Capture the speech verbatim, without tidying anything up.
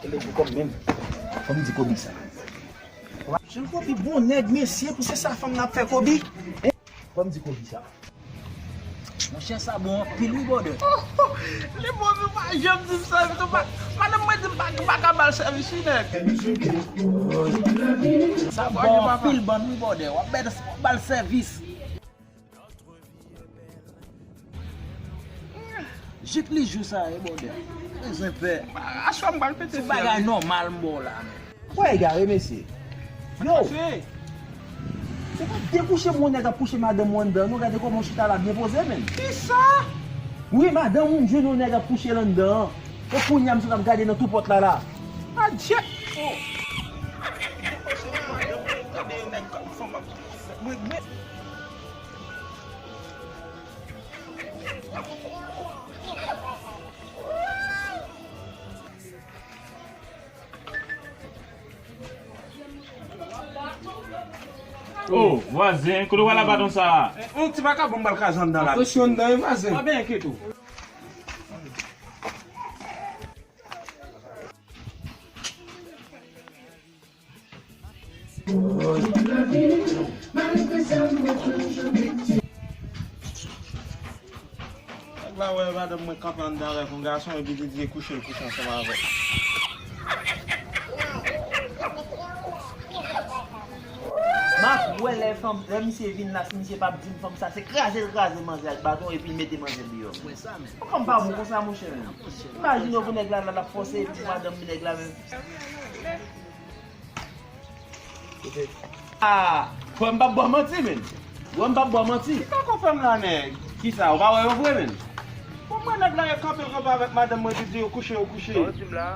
Fò m di Kobe sa. Jan Kobe bon nèg, mesye, pou se sa fanm nan ap fè Kobe. Fò m di Kobe sa. Monchè, sa bon anpil wi, bòdè. Li bon, nou pa janm di m sèvis, nou pa, madanm mwen di m pa, m pa ka ba l sèvis wi, nèg. Sa bon anpil bann wi, bòdè. W ap ba l, w ap ba l sèvis. Jip li jou sa ye, bòdè. Bezwen pè. Aswè m pral pete fyèl. Se bagay nòmal m ba w la, men. Kwè egare, mesye. Yo! Se pa dekouche m wè nèg ap kouche madanm ou anndan, non, gade kòman w chita la byen poze, menn. Kisa? Wi, madanm ou m jwenn yon nèg ap kouche l anndan an. E kounye a m sot ap gade nan tou pòt la la. Adje! Oh! Mwen, mwen. Oh, vwazen, kote w al ak baton sa a? Yon ti vakabon m pral kraze anndan la. Atansyon anndan wi, vwazen. Pa byen enkyete w. Nèg la wè madanm mwen kanpe anndan avèk yon gason epi li di kouche l kouche ansanm avè l. M ap wè lè fanm, lè misye vin la, si misye p ap di m fanm sa, se kraze l kraze manzè ak baton epi l mete manzè deyò. Ou konn pa bon konsa, monchè, menm. Imajine w pou nèg la, la, l ap fòse epi madanm nèg la menm. Ah, frè m p ap ba w manti, menn. Frè m p ap ba w manti. Ki tako fè m la, nèg? Kisa, ou pa wè yo vre, menn? Pou mwen, nèg la, yo kanpe, kanpe avèk madanm mwen, epi di yo kouche, yo kouche. Sa w di m la?